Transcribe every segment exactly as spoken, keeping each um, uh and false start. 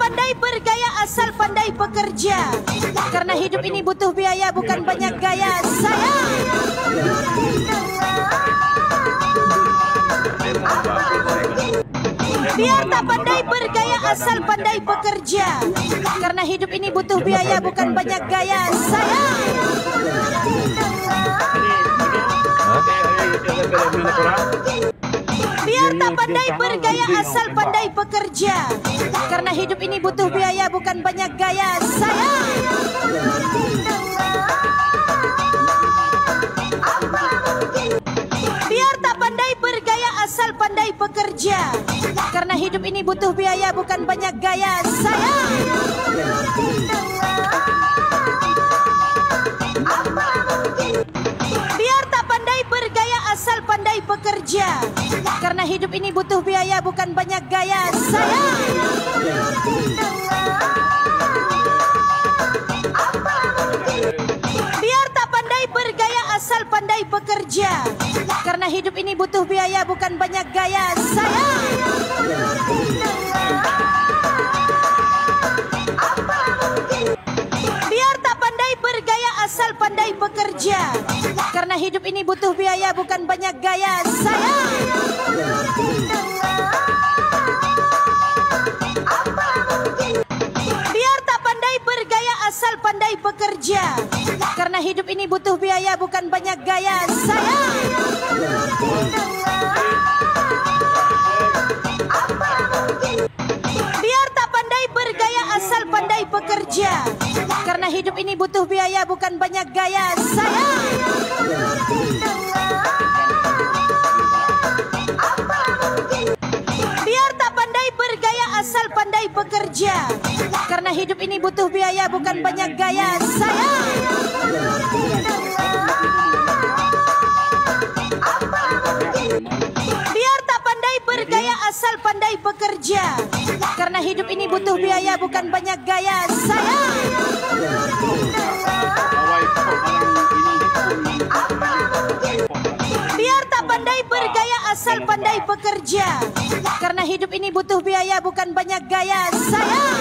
Pandai bergaya asal pandai bekerja. Karena hidup ini butuh biaya, bukan banyak gaya. Sayang. Biar tak pandai bergaya asal pandai bekerja. Karena hidup ini butuh biaya, bukan banyak gaya. Sayang. Biar tak pandai bergaya asal pandai bekerja. Karena hidup ini butuh biaya, bukan banyak gaya. Sayang. Biar tak pandai bergaya asal pandai bekerja. Karena hidup ini butuh biaya, bukan banyak gaya. Sayang. Biar tak pandai bergaya asal pandai bekerja. Karena hidup ini butuh biaya, bukan banyak gaya. Sayang. Biar tak pandai bergaya asal pandai bekerja. Karena hidup ini butuh biaya, bukan banyak gaya. Sayang. Biar tak pandai bergaya asal pandai bekerja. Karena hidup ini butuh biaya, bukan banyak gaya. Sayang. Biar tak pandai bergaya asal pandai bekerja. Karena hidup ini butuh biaya, bukan banyak gaya. Sayang. Biar tak pandai bergaya asal pandai bekerja. Karena hidup ini butuh biaya, bukan banyak gaya. Sayang. Biar tak pandai bergaya asal pandai bekerja. Karena hidup ini butuh biaya, bukan banyak gaya. Sayang. Biar tak pandai bergaya asal pandai bekerja. Karena hidup ini butuh biaya, bukan banyak gaya. Sayang. Biar tak pandai bergaya asal pandai bekerja. Karena hidup ini butuh biaya, bukan banyak gaya. Sayang.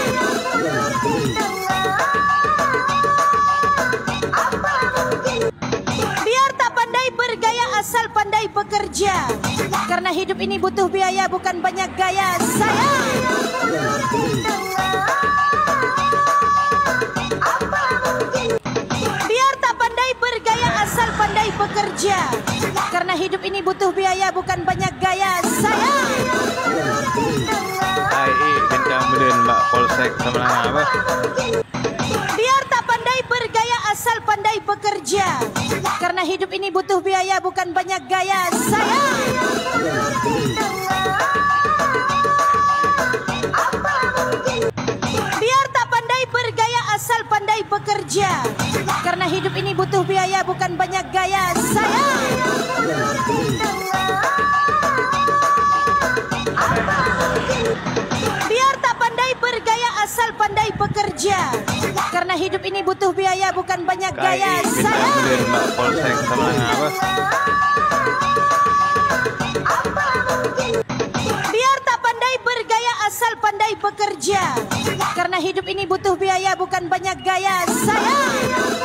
Biar tak pandai bergaya asal pandai bekerja. Karena hidup ini butuh biaya, bukan banyak gaya. Sayang. Biar tak pandai bergaya asal pandai bekerja. Karena hidup ini butuh biaya, bukan banyak gaya. Sayang. Hai, eh, bintang meuleuen bak Polsek Samalanga, bah. Biar tak pandai bergaya asal pandai bekerja. Karena hidup ini butuh biaya, bukan banyak gaya. Sayang. Biar tak pandai bergaya asal pandai bekerja. Karena hidup ini butuh biaya, bukan banyak gaya. Sayang. Biar tak pandai bergaya asal pandai bekerja. Karena hidup ini butuh biaya, bukan banyak gaya. Sayang. Polsek Samalanga, bah. Biar tak pandai bergaya asal pandai bekerja. Karena hidup ini butuh biaya, bukan banyak gaya. Sayang.